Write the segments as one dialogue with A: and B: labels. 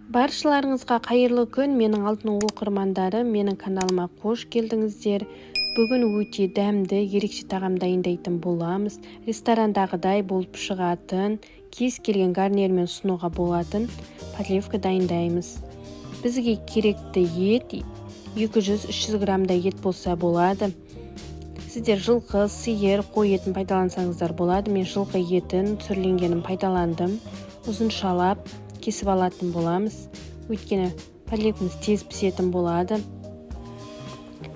A: Баршаларыңызға қайырлы күн, менің алтын оқырмандарым, менің каналыма қош келдіңіздер. Бүгін өте дәмді, ерекше тағам дайындайтын боламыз. Ресторандағыдай болып шығатын, кез келген гарнирмен ұсынуға болатын подливка дайындаймыз. Бізге керекті ет 200-300 граммдай ет болса болады. Сіздер жылқы, сиыр, қой етін пайдалансаңыздар болады. Мен жылқы етін сүрленгенін пайдаландым. Ұзыншалап кесіп алатын боламыз. Өйткені подливкамыз тез пісетін болады.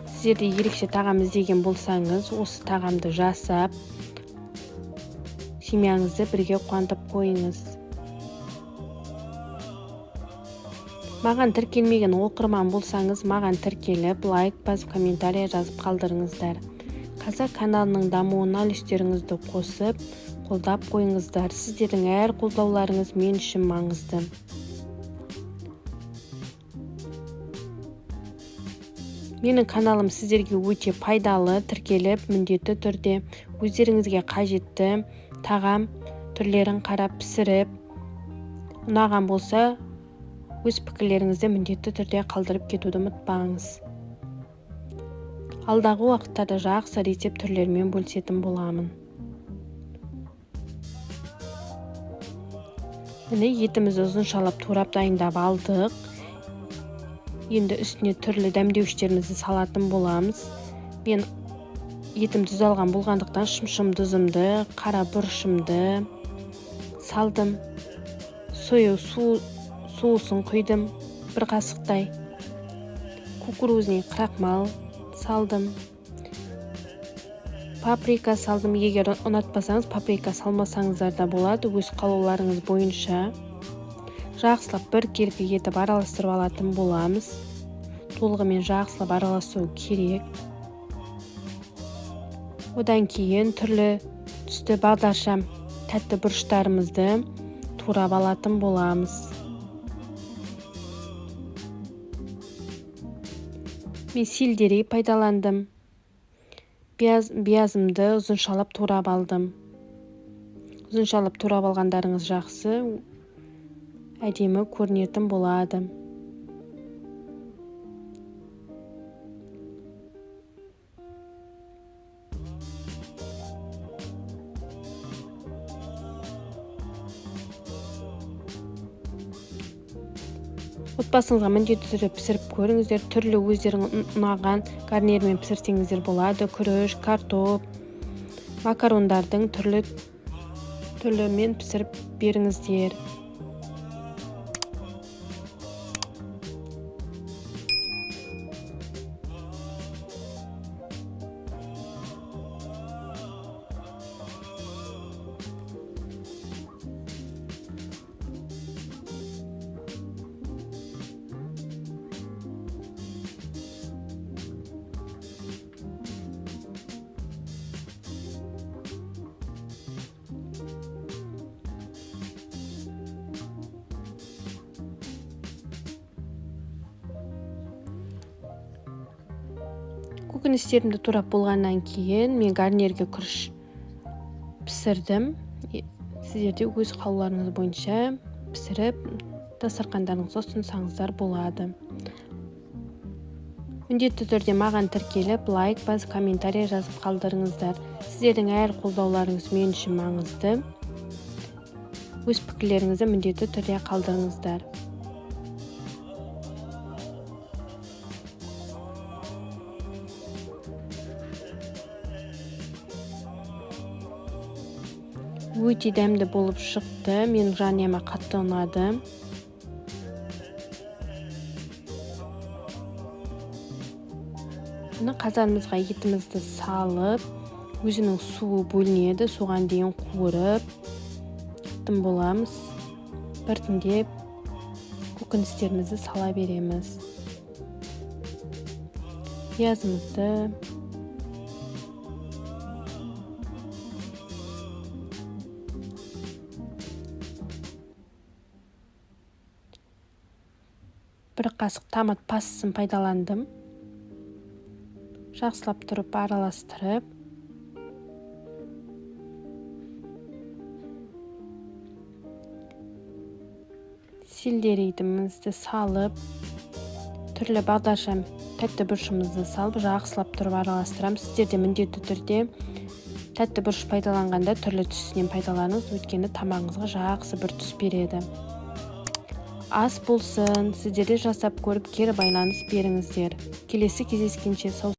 A: Сіздер де ерекше тағам іздеген болсаңыз, осы тағамды жасап, семьяңызды бірге қуантып қойыңыз. Маған тіркелмеген оқырман болсаңыз, маған тіркеліп, лайк басып, комментария жазып қалдырыңыздар. Қазақ каналының дамуына үлестеріңізді қосып, қолдап қойыңыздар. Сіздердің әр қолдауларыңыз мен үшін маңызды. Менің каналым сіздерге өте пайдалы, тіркеліп, міндетті түрде өздеріңізге қажетті тағам түрлерін қарап пісіріп, ұнаған болса, өз пікірлеріңізді міндетті түрде қалдырып кетуді ұмытпаңыз. Алдағы уақыттарда жақсы рецепт түрлерімен бөлісетін боламын. Міне, етімізді ұзыншалап турап дайындап алдық. Енді үстіне түрлі дәмдеуіштерімізді салатын боламыз. Мен етім тұз алған болғандықтан шымшым тұзымды, қара бұрышымды салдым. Соя соусын құйдым бір қасықтай. Кукурузный крахмал салдым. Паприка салдым. Егер ұнатпасаңыз, паприка салмасаңыздар да болады, өз қалауларыңыз бойынша. Жақсылап біркелкі етіп араластырып алатын боламыз. Толығымен жақсылап араласу керек. Одан кейін түрлі түсті бағдаршам тәтті бұрыштарымызды турап алатын боламыз. Мен сельдерей пайдаландым. Биязымды ұзыншалап турап алдым. Ұзыншалап турап алғандарыңыз жақсы, әдемі көрінетін болады. Отбасыңызға міндетті түрде пісіріп көріңіздер. Түрлі өздеріңе ұнаған гарнирмен пісірсеңіздер болады. Күріш, картоп, макарондардың түрлі түрлімен пісіріп беріңіздер. Көкөністерімді турап болғаннан кейін мен гарнирге күріш пісірдім. Сіздер де өз қалауларыңыз бойынша пісіріп, дастархандарыңызға ұсынсаңыздар болады. Міндетті түрде маған тіркеліп, лайк басып, комментарий жазып қалдырыңыздар. Сіздердің әр қолдауларыңыз мен үшін маңызды. Өз пікірлеріңізді міндетті түрде қалдырыңыздар. Өте дәмді болып шықты. Менің жанұяма қатты ұнады. Міне, қазанымызға етімізді салып, өзінің суы бөлінеді, соған дейін қуырып аттым боламыз. Біртіндеп көкөністерімізді сала береміз. Пиязымызды, бір қасық томат пастасын пайдаландым. Жақсылап тұрып араластырып, Сельдерейімізді салып, түрлі бағдаршам, тәтті бұрышымызды салып, жақсылап тұрып араластырамыз. Сіздер де міндетті түрде тәтті бұрыш пайдаланғанда түрлі түсінен пайдаланыңыз, өйткені тамағыңызға жақсы бір түс береді. Ас болсын! Сіздер де жасап көріп, кері байланыс беріңіздер. Келесі кездескенше сау.